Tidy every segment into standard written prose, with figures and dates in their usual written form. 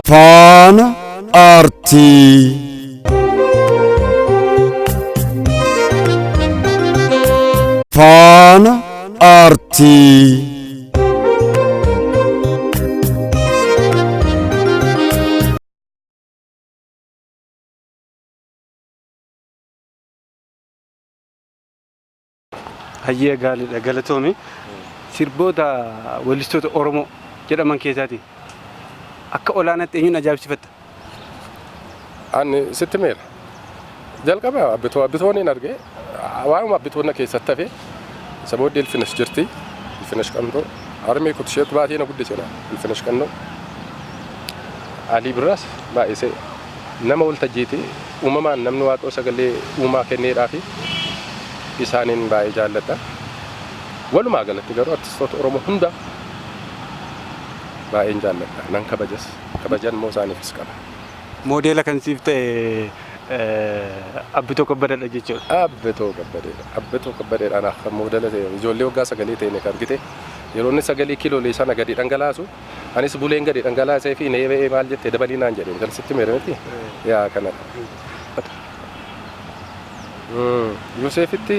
Faana Aartii. Faana Aartii. Hayyee gaariidha galatoomi. Sirboota weellistoota Oromoo jedhaman keessaati akka olaanaatti eenyuun ajaa'ibsifatta? Ani sitti meera. Jalqaba abbitoo abbitoon hin arge waa'uma abbitoon na keessatti hafe isa booddee Ilfinesh jirti. Ilfinesh Qandoo harmee koo isheetu baatee na guddise na Ilfinesh Qandoo. Alii Birraas baay'isee nama waltajjiiti. Uumamaan namni waaqoo sagalee uumaa kenneedhaa fi isaaniin baay'ee jaalladha. Walumaa galatti garuu artistoota Oromoo hunda baay'een jaalladha. Nan kabajas. Kabajan immoo isaaniifis qaba. Moodeela kan siif ta'e Abbitoo Kabbadaadha jechuudha. Abbitoo Kabbadeedha. Abbitoo Kabbadeedha anaaf kan moodela ta'e. Ijoollee waggaa sagalii ta'e kan argite. Yeroo inni sagalee kiloolee sana gadi dhangalaasu anis buleen gadi dhangalaasee fi nee ba'ee maal jette dabalii naan jedhe. Kan sitti meera miti? Yaa kanadha. Yoseefitti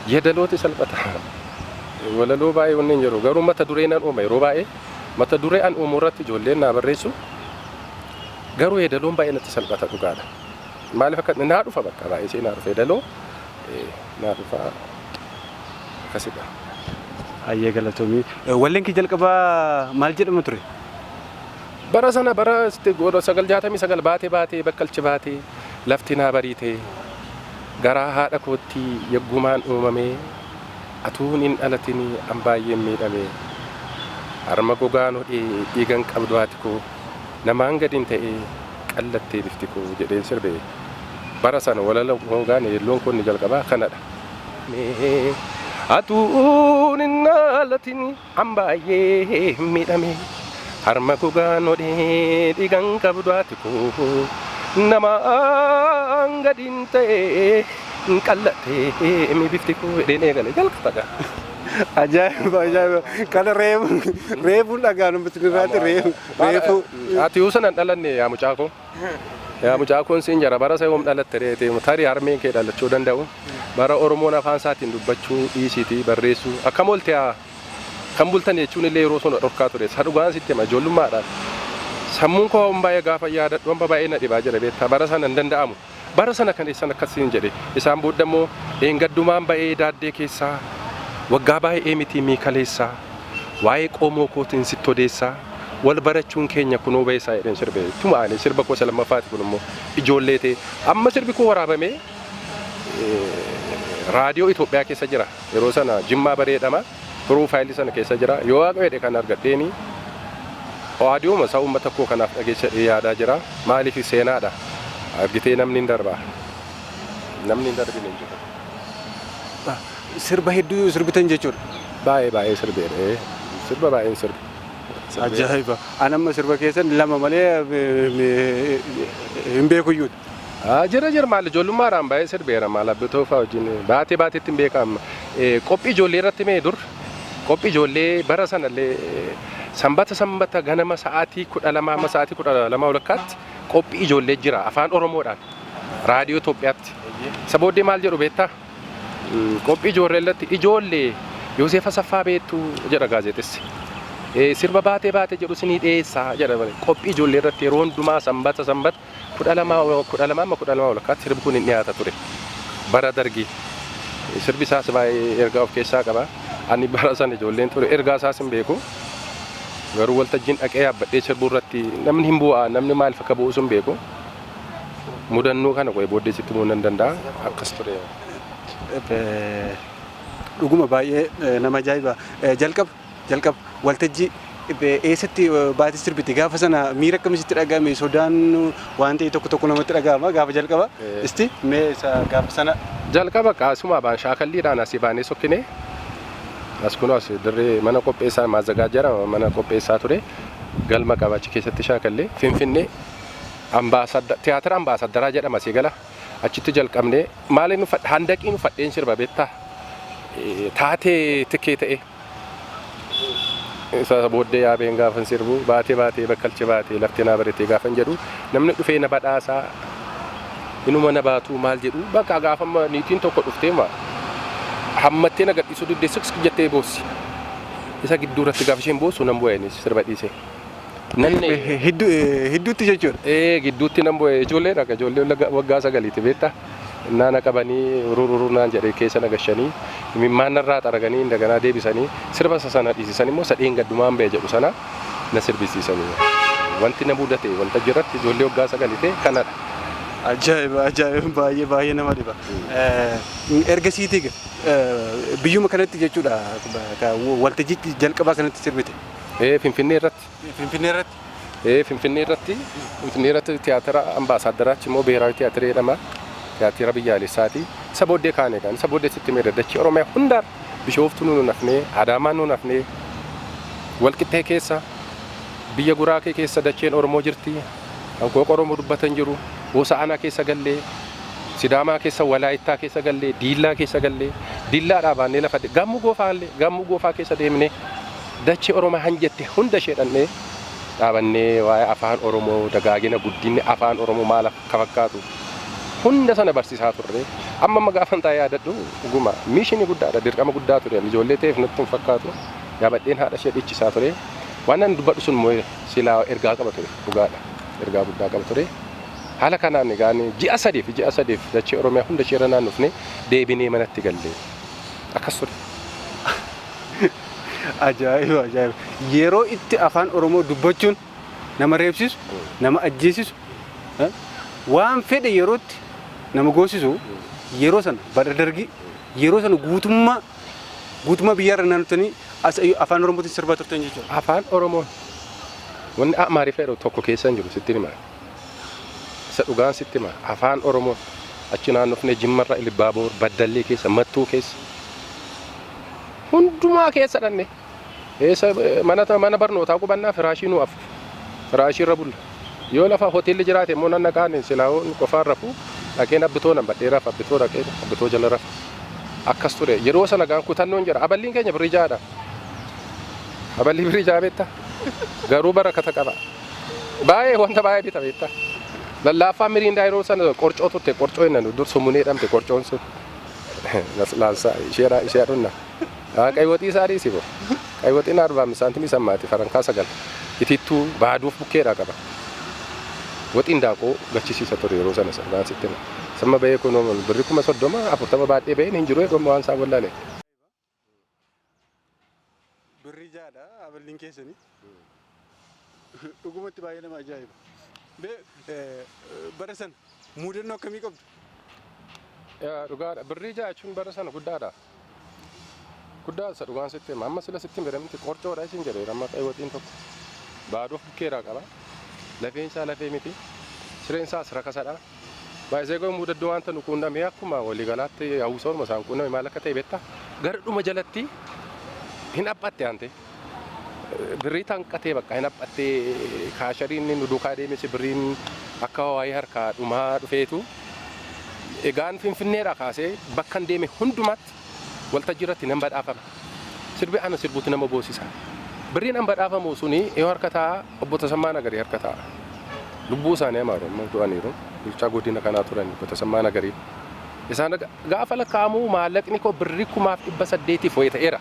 yeedalooti salphata. Walaloo baay'ee wanni hin jiru. Garuu mata duree nan uuma yeroo baay'ee. Mata duree an uumu irratti ijoolleen naa barreessu. Garuu yeedaloon baay'ee natti salphata dhugaadha. Maaliif akka naa dhufa bakka baay'ee ishee naa dhufa yeedaloo naa dhufa akkasidha. Hayyee galatoomii. Walleen kee jalqabaa maal jedhama ture? Bara sana bara 969 baatee baatee bakkalchi baatee lafti naa bariite garaa haadha kootti yoggumaan uumamee atuun hin dhalatin an baay'een miidhame harma gogaan hodhee dhiigan qabdu haati koo namaan gadin ta'ee qallattee bifti koo jedheen sirbe bara sana walala hoogaan yeelloon kun ni jalqabaa kanadha. Atuun hin dhalatin an baay'ee miidhame harma gogaan hodhee dhiigan qabdu haati koo namaan gadin ta'ee qallattee mi bifti koo jedheen eegale jalqaba gaa. Ajaa'iba ajaa'iba. Kana reefu reefuun dhagaan irraati reefu reefu. Ati yoo sana hin dhalanne yaa mucaa koo. Yaa mucaa koon siin jira bara isa yoom dhalatte reete tarii harmeen kee dhalachuu danda'u. Bara Oromoon afaan isaatiin dubbachuu dhiisiitii barreessuu akkam oolte haa kan bultan jechuun illee yeroo sun dhorkaa ture. Isa dhugaan sitti hima ijoollummaadhaan. Sammuun koo waan baay'ee gaafa yaadadhu waan baay'ee na dhibaa jira beektaa bara sana hin danda'amu. Bara sana kan eessan akkasiin jedhe isaan booda immoo dheengaddumaan ba'ee daaddee keessaa waggaa baay'ee miti miikaleessaa waa'ee qoomoo kootiin sitti odeessaa wal barachuun keenya kunoo ba'eessaa jedheen sirbe. Ittuma aanee sirba koo isa lammaffaati kun immoo ijoollee ta'e amma sirbi koo waraabamee raadiyoo Itoophiyaa keessa jira. Yeroo sana Jimmaa bareedama. Piroofaayilii sana keessa jira. Yoo waaqa fedhe kan argadheeni raadiyooma isaa uummata koo kanaaf dhageessa yaadaa jira. Maaliif seenaadha. Argitee namni hin darba. Namni hin darbine hin jiru. Sirba hedduu sirbitan jechuudha. Baay'ee baay'ee sirbeera. Sirba baay'een sirbe. Ajaa'iba. An amma sirba keessan lama malee hin beekuyyuu. Jira jira maal ijoollummaadhaan baay'ee sirbeera maal abbitoo fa'aa wajjin baatee baateetti hin beekama. Qophii ijoollee irratti mee dur qophii ijoollee bara sanallee sanbata sanbata ganama sa'aatii 12 amma sa'aatii 12 walakkaatti qophii ijoollee jira afaan Oromoodhaan raadiyoo Itoophiyaatti. Isa booddee maal jedhu beektaa? Qophii ijoollee irratti ijoollee Yoseef Asaffaa beektu jedha gaazexessi. Sirba baatee baatee jedhu isinii dhiyeessaa jedha qophii ijoollee irratti yeroo hundumaa sanbata sanbata 12 12 amma 12 walakkaatti sirbi kun hin dhiyaata ture. Bara dargii. Sirbi isaas baay'ee ergaa of keessaa qaba. Ani bara sana ijoolleen ture ergaa isaas hin beeku. Garuu waltajjiin dhaqee yaabbadhee sirbuu irratti namni hin bu'aa namni maaliif akka bu'us hin beeku. Mudannoo kana qo'ee booddee sitti himuu nan danda'a. Akkas ture. Dhuguma baay'ee nama ajaa'iba. Jalqaba jalqaba waltajjii eessatti baatee sirbite gaafa sana miira akkamitti dhaga'ame sodaan waan ta'e tokko tokko namatti dhaga'ama gaafa jalqaba. Isti mee isa gaafa sana. Jalqaba qaasuma baan shaakalliidhaan asii baanee sokkine as kunoo as dirree mana qopheessaa maazagaajjara mana qopheessaa ture galma qaba achi keessatti shaakallee Finfinnee tiyaatira ambaasaddaraa jedhama asii gala achitti jalqabnee maaliin uffadhe handaqiin uffadheen sirba beektaa taatee tikkee ta'e. Isa booddee yaabeen gaafan sirbu baatee baatee bakkalchi baatee lafti naa bareetee gaafan jedhu namni dhufee na badhaasaa inuma na baatuu maal jedhu bakka gaafa niitiin tokko dhuftee ma hammattee na gadhiisuu diddee siks jettee boossi. Isa gidduu irratti gaafa isheen boossu nan bu'e innis sirba dhiisee. Nanne Hidduutti jechuudha. Ee, gidduutti nan bu'e. Ijoollee dhaqa, ijoollee waggaa 9ti beektaa. Naana qabanii rururu naan jedhee keessa na gashanii mimmaan narraa xaraganii indaganaa deebisanii sirba isa sana dhiisisan immoo sadeen gaddumaan ba'e jedhu sana na sirbisiisanii. Wanti na mudate wanta jiratti ijoollee waggaa 9 ta'e kanadha. Ajaa'iba, ajaa'iba, baay'ee baay'ee nama dhiba. Ergasiitii biyyuma kanatti jechuudha waltajjii jalqabaa kanatti sirbite. Ee, Finfinnee irratti. Finfinnee irratti. Ee, Finfinnee irratti tiyaatira Ambaasaaddaraatti immoo Beeraawi Tiyaatira jedhama. Tiyaatira biyyaalessaati. Isa booddee kaane kan isa booddee sitti meera dachee Oromiyaa hundaan Bishooftuu nu nafnee, Adaamaan nu nafnee, Walqixxee keessa, biyya Guraakee keessa dacheen Oromoo jirti. Hanqooqa Oromoo dubbatan jiru. Hoosa'anaa keessa gallee, Sidaamaa keessa, Walaayittaa keessa gallee, Diillaa keessa gallee, Diillaadhaa baannee lafa Gammuu Goofaallee Gammuu Goofaa keessa deemnee dachee Oromoo hanjette hunda ishee dhannee dhaabannee waa'ee afaan Oromoo, dagaagina guddinni afaan Oromoo maal akka fakkaatu hunda sana barsiisaa turre. Amma amma gaafan taa'ee yaadadhu dhuguma missionii guddaadha, dirqama guddaa ture. Ijoollee ta'eef natti hin fakkaatu. Yaabadheen haadha ishee dhiichisaa ture. Waan ani dubbadhu sun immoo silaa ergaa qaba ture, dhugaadha. Ergaa guddaa qaba ture. Haala kanaan egaa ji'a 3f dachee Oromiyaa hunda isheerra naannofne deebinee manatti galle. Akkas ture. Ajaa'iba, ajaa'iba. Yeroo itti afaan Oromoo dubbachuun nama reebsisu, nama ajjeesisu, waan fedhe yerootti nama goosisu, yeroo sana bara Dargii yeroo sana guutummaa guutummaa biyyaarra naannottanii as afaan Oromootiin sirbaa turtan jechuudha. Afaan Oromoon wanni Amaariffaa jedhu tokko keessa hin jiru, sitti hima. Isa dhugaan sitti hima. Afaan Oromoon achi naannofne Jimmarra, Ilbaaboor, Baddallee keessa, Mattuu keessa hundumaa keessa dhanne. Eessa mana mana barnootaa qubannaa firaashii nu afu. Firaashii irra bulla. Yoo lafa hoteelli jiraate immoo nan dhaqaan silaa'oon qofaan rafu dhaqeen abbitoo nan badhee rafa, abbitoo dhaqeen abbitoo jala rafa. Akkas ture. Yeroo sana gaan kutannoon jira. Aballiin keenya birrii 6dha. Aballi birrii 6 beektaa? Garuu barakata qaba. Baay'ee wanta baay'ee bita beektaa? Lallaaffaa Miriindaa yeroo sana qorcoo turte, qorcoo inni dur summunee dhamte qorcoon sun. Laansaa isheedha ishee dhunna. Qaywaxii isaa dhiisi boo. Qaywaxiin 45 saantimii sammaati farankaa 9. Itittuu baaduuf bukkeedhaa qaba. Waxiin daakuu gachisiisa ture yeroo sana sanaan sitti hima. Samma bahee kun birrii 30,000 40 baadhee baheen hin jiru eegummaa waan isaan wallaale. Birrii 6dha aballiin keessanii. Dhugumatti baay'ee nama ajaa'iba. Bee bara sana mudannoo akkamii qabdu? Dhugaadha. Birrii 6 jechuun bara sana guddaadha. Guddaa isa dhugaan sitti hima. Amma sila sitti hime miti qorcoodha isin jedhe amma qaywaxiin tokko. Baaduuf bukkeeraa qaba. Lafeen isaa lafee miti. Sireen isaas rakasadha. Baay'isee goo mudaddoo wanta nu quunname akkuma waliigalaatti hawwisoonuma isaan quunname maal akka ta'e beektaa? Gara dhuma jalatti hin haphatte aante. Birrii tanqatee bakka hin haphattee kaashariin nu duukaa deemes birriin akka waayee harkaa dhumaa dhufeetu. Egaan Finfinneedhaa kaasee bakka hin deeme hundumaatti waltajjii irratti nan badhaafama. Sirbi ana sirbuutu nama boosisa. Birriin an badhaafamu suni yoo harka taa'a obbo Tasammaa Nagarii harka taa'a. Lubbuu isaanii amaaru amma du'aniiru. Bulchaa godina kanaa turan obbo Tasammaa Nagarii. Isaan gaafa lakkaa'amu maallaqni koo birrii 1800f wayii ta'eera.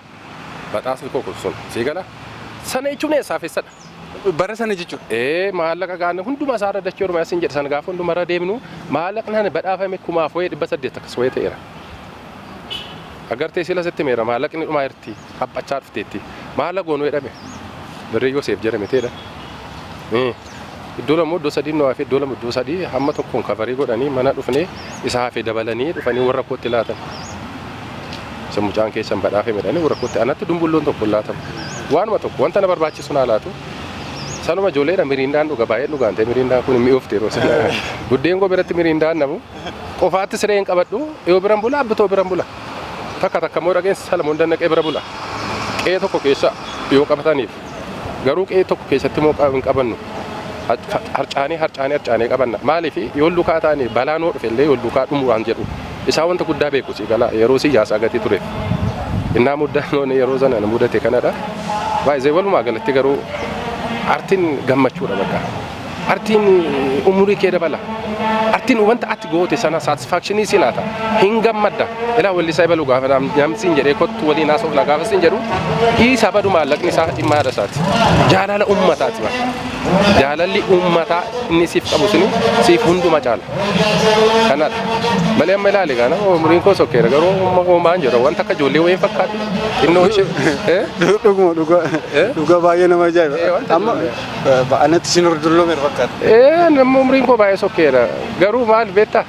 Badhaasni koo kun sun sii gala. Sana jechuun eessaaf eessadha? Bara sana jechuudha. Ee, maallaqa gaanne hunduma isaarra dachee Oromiyaa sin jedhe sana gaafa hundumarra deemnu maallaqni ani badhaafame kumaaf wayii 800 akkas wayii ta'eera. Agartee sila sitti meera maallaqni dhumaa jirti haphachaa dhufteetti. Maala goonuu jedhame birrii Yoseef jedhame ta'edha. Iddoo lama iddoo sadii nu hafe, iddoo lama iddoo sadii hamma tokkoon coverii godhanii mana dhufnee isa hafe dabalanii dhufanii warra kootti laatan. Isa mucaan keessan badhaafame jedhanii warra kootti anatti dumbulloon tokko hin laatamu. Waanuma tokko wanta na barbaachisu naa laatu. Sanuma ijoolleedha Miriindaan dhuga, baay'ee dhugaan ta'e Miriindaan kun mi'oofte yeroo sana. Buddeen koo biratti Miriindaan namu qofaatti siree hin qabadhu, yoo biran bula abbitoo biran bula. Takka takka immoo dhaqeen Salamoon Dannaqee bira bula. Qe'ee tokko keessa yoo qabataniif garuu qe'ee tokko keessatti immoo hin qabannu. Harcaanee harcaanee harcaanee qabanna. Maaliif yoo lukaa ta'anii balaan yoo dhufe illee yoo lukaa dhumu waan jedhu. Isaa wanta guddaa beeku si gala yeroo siyyaasaa gatii tureef. Innaa muddannoon yeroo sana na mudate kanadha. Baay'ee walumaa galatti garuu artiin gammachuudha bakka. Artiin umurii kee dabala. Artiin wanta ati goote sana satisfaction si laata. Hin gammadda. Ilaa wallisaa ebalu gaafa namni siin jedhee kottu waliin haasofna gaafa siin jedhu dhiisaa badu maallaqni isaa dhimma haadha isaati. Jaalala uummataati bakka. Jaalalli uummataa inni siif qabu suni siif hunduma caala. Kanadha. Malee amma ilaali kana umuriin koo sokkeera garuu uumaan jira wanta akka ijoollee wayii fakkaatu. Xinnoo ishee. Dhuguma dhugaa dhugaa baay'ee nama ajaa'iba. Wanta Amma anatti sin dulloomeera fakkaata. Nama umriin koo baay'ee sokkeera. Garuu maal beektaa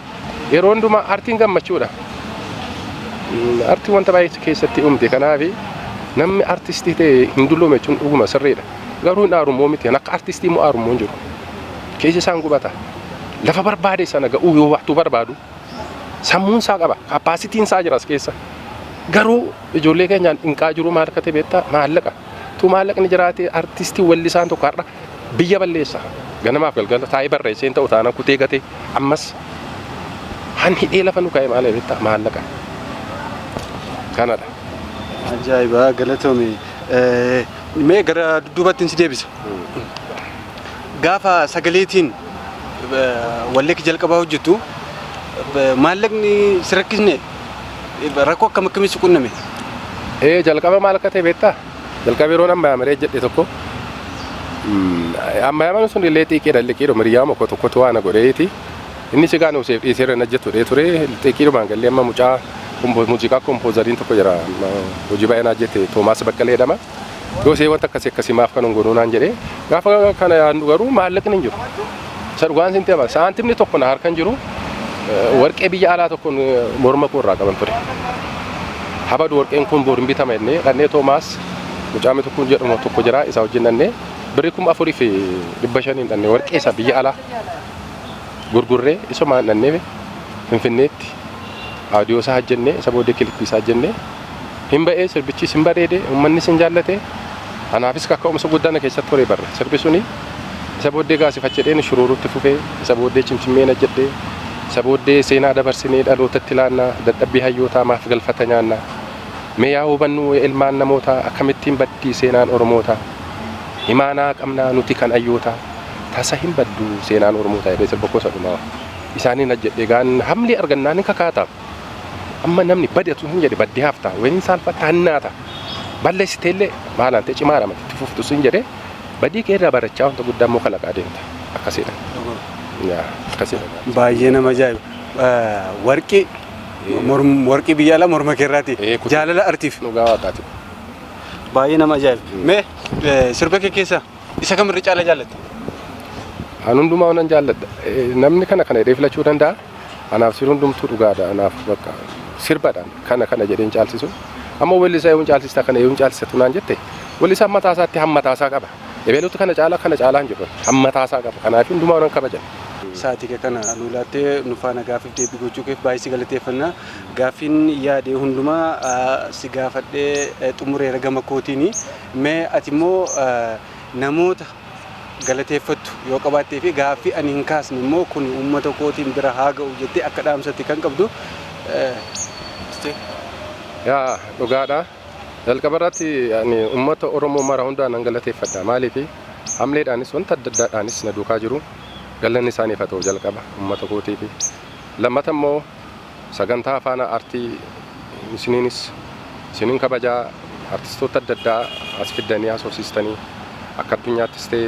yeroo hundumaa artiin gammachuudha. Artiin wanta baay'ee keessatti uumte kanaaf namni artistii ta'e hin dulloome jechuun dhuguma sirriidha. Garuu hin aarummoo miti akka artistii immoo aarummoo hin jiru. Keessa isaan gubata. Lafa barbaade sana ga'uu yoo waxtuu barbaadu sammuun isaa qaba. Capacityn isaa jira as keessa. Garuu ijoollee keenyaan dhinqaa jiru maal akka ta'e beektaa maallaqa. Tu maallaqni jiraate artistii wallisaan tokko har'a biyya balleessa. Ganamaaf galgala taa'ee barreessee hin ta'u taanaan kutee gatee ammas han hidhee lafa nu kaa'e maal beektaa maallaqa. Kanadha. Ajaa'iba galatoome. Mee gara dudduubatti si deebisa. Gaafa sagaleetiin wallee jalqabaa hojjettu maallaqni si rakkisne rakkoo akkam akkamii si qunname? Jalqaba maal akka ta'e beektaa? Jalqaba yeroo amma yaamaree jedhe tokko amma yaaman sun illee xiiqiidha liqiidhuma hiriyaa koo tokkotu waan godheeti. Inni si gaan useef dhiisee irra jettu ture xiiqiidhumaan gallee amma mucaa muuziqaa composeriin tokko jira hojii baay'ee naa jette Toomaas Baqqalee jedhama. Yoo ishee wanta akkasii akkasii maaf kan godhuu naan jedhee gaafa kana yaadnu garuu maallaqni hin jiru. Isa dhugaan sin ta'e saantimni tokko na harka hin jiru warqee biyya alaa tokko morma koo irraa qaban ture. Habadu warqeen kun bor hin bitama jennee dhannee Toomaas mucaan tokko jedhamu tokko jira isa wajjin dhannee birrii 4500 dhannee warqee isa biyya alaa gurgurree isumaan dhannee Finfinneetti audio isaa hojjennee isa booddee clip isaa hojjennee hin ba'ee sirbichis hin bareede uummannis hin jaallate anaafis kaka'umsa guddaa na keessatti ture barre sirbi suni isa booddee gaasifachedheen shuruurutti fufee isa booddee cimcimmee na jedhee isa booddee seenaa dabarsinee dhalootatti laannaa dadhabbii hayyootaa maaf galfata nyaannaa mee yaa hubannu ilmaan namootaa akkamittiin baddii seenaan oromootaa imaanaa qabnaa nuti kan hayyootaa tasa hin baddu seenaan oromootaa jedhee sirba gosa dhumaa isaaniin hojjedhe gaan hamli argannaan hin kakaata. Amma namni badatu hin jedhe baddee hafta wayini saalfatta hannaata balleessiteellee maalaan ta'e cimaadha mati itti fuftu sin jedhe badii kee irraa barachaa wanta guddaa immoo kalaqaa deemta akkasiidha. Yaa akkasiidha. Baay'ee nama ajaa'iba. Warqii warqii biyya alaa morma keerraati. Jaalala artiif. Dhugaa waaqaati. Baay'ee nama ajaa'iba. Mee sirba kee keessaa isa kamirra caala jaallatta? An hundumaa nan jaalladha. Namni kana kana jedhee filachuu danda'a. Anaaf sirbi hundumtuu dhugaadha. Anaaf bakka sirbadhaan kana kana jedheen caalsisu. Amma weellisaa yoon caalsista kana yoon caalsisatu naan jette weellisaan mataa isaatti hamma isaa qaba. Ebeluutu kana caalaa kana caalaa hin jiru. Hamma isaa qaba. Kanaaf hundumaa nan kabajan. Sa'aatii kee kana nu laattee nu faana gaaffiif deebii gochuu keef baay'ee si galateeffanna. Gaaffiin yaade hundumaa si gaafadhee xumureera gama kootiini. Mee ati immoo namoota galateeffattu yoo qabaattee fi gaaffii ani hin kaasne immoo kun uummata kootiin bira haa ga'u jettee akka dhaamsatti kan qabdu. Yaa dhugaadha. Jalqaba irratti ani uummata Oromoo mara hundaan nan galateeffadha. Maaliif hamleedhaanis wanta adda addaadhaanis na duukaa jiru. Galanni isaaniif haa ta'u jalqaba uummata kootiifi. Lammata immoo sagantaa afaan aartii isiniinis isiniin kabajaa artistoota adda addaa as fiddanii haasofsiistanii akka addunyaattis ta'e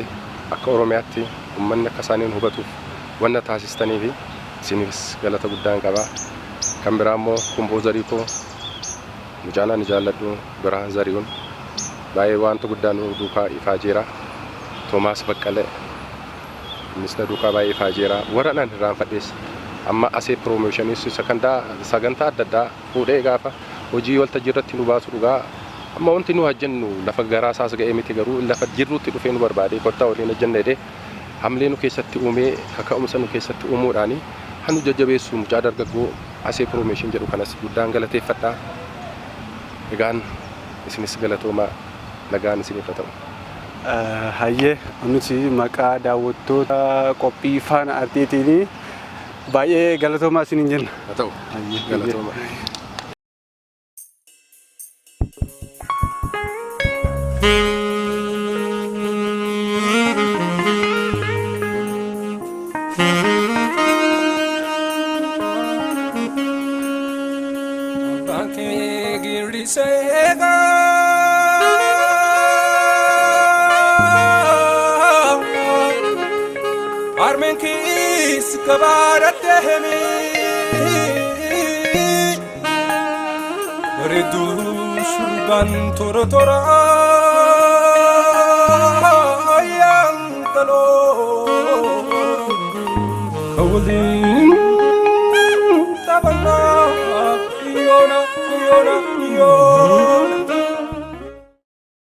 akka Oromiyaatti uummanni akka isaaniin hubatuuf wanna taasistanii fi isiniifis galata guddaan qaba. Kan biraa immoo composerii koo mucaan ani jaalladhu Birhaan Zarihuun baay'ee wanta guddaa nu duukaa ifaa jira. Toomaas Baqqalee innis na duukaa baay'ee ifaa jira. Warra naan irraanfadhees amma asee promotionis sagantaa adda addaa fuudhee gaafa hojii waltajjii irratti nu baasu dhugaa amma wanti nu hojjennu lafa garaa isaas ga'ee miti garuu lafa jirrutti dhufee nu barbaade kottaa waliin hojjenna jedhee hamlee nu keessatti uumee kaka'umsa nu keessatti uumuudhaani hanu jajjabeessu mucaa dargaggoo asee promotion jedhu kanas guddaan galateeffadha. Egaan isinis galatoomaa nagaan isiniif haa ta'u. Hayyee nuti maqaa daawwattoota qophii faana artiitiin baay'ee galatoomaa isiniin jenna. Haa ta'u galatoomaa. Garaan kee girrisee eegaa. Harmeen kiis gabaadha deemi. Bareedduu shurrubbaan toora toora yaantaloo. Ka waliin taphannaa yoona yoona yoona.